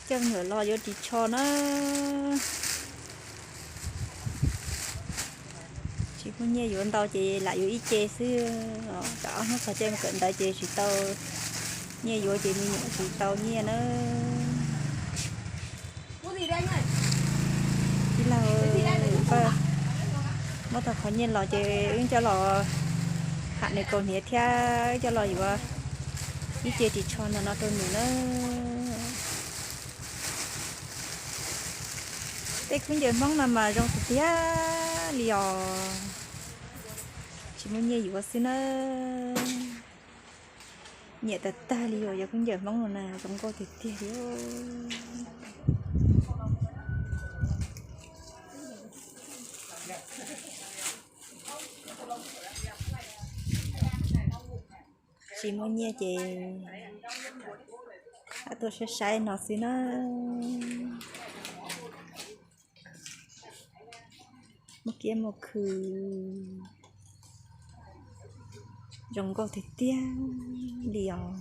Coj me nyuam los yuav ris tsho na. Tsis muaj nyiaj yuav ntau ces lam yuav ib ce xwb. Tam ob hnub qhov coj mus kawm ntawv ces tsis tau nyiaj yuav ces me nyuam tsis tau nyiaj na. Tij laug, muab tau qhov nyiaj los ces wb coj los tham nws kaus hniav thiab wb coj los yuav ib ce ris tsho no no rau nws na. Tej khaub ncaws Hmoob no mas zoo tiag tiag li os. Tsis muaj nyiaj yuav xwb na. Nyiam tag tag li os, cov khaub ncaws Hmoob no na zoo nkauj tiag tiag li. Tsis muaj nyiaj ces tuaj saib saib no xwb na. Muaj kiab muaj khw, zoo nkauj tiag tiag li os.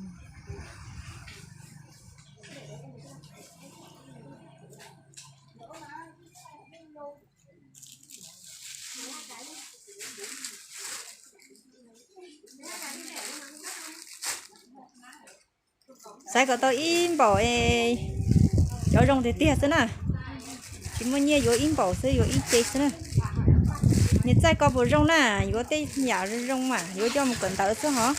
Xaiv kom tau ib npaum, cov zoo tiag tiag xwb na. Tsis muaj nyiaj yuav ib npaum xwb, yuav ib ce xwb na. Niam txawj koj puas zoo na, yuav tej yam zoo zoo mas yuav coj mus kawm ntawv xwb hov.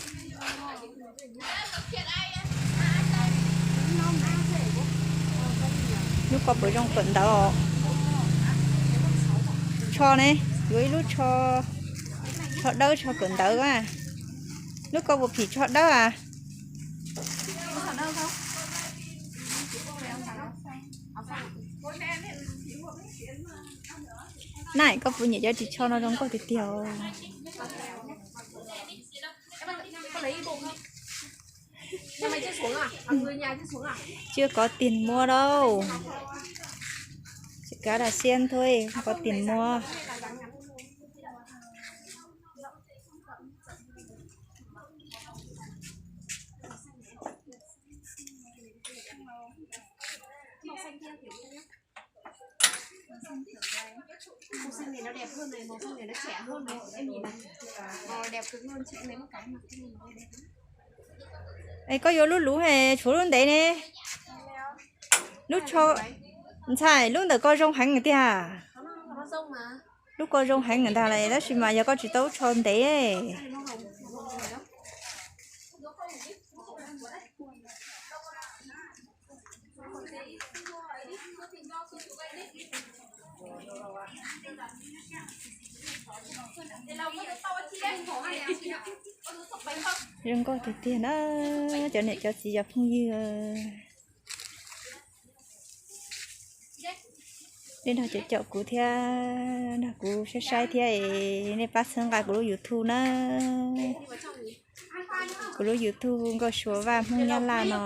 Lub ko puas zoo kawm ntawv os? Tsho ne, yuav ib lub tsho, tsho dawb tsho kawm ntawv a. Lub ko puas phim tsho dawb a? Nai, koj puas nyiam cov ris tsho no zoo nkauj tiag tiag os? Chưa có tiền mua đâu. Chỉ có là xem thôi, không có tiền mua. Es koj yuav lub luv es tshuav lub ntev ne? Lub tsho, ntxhais, lub ntawm ko zoo heev tiag. Lub ko zoo heev ntag lawm tab sis mas yog koj tsis tau lub tsho ntev. Zoo nkauj tiag tiag na, cov niam cov txiv cov phooj ywg. Nej nrog caum kuv thiab nrog kuv saib saib thiab es nej pab txhawb nqa kuv lub YouTube na. Kuv lub YouTube Nkauj Suav Vaj Hmoob Nyab Laj no.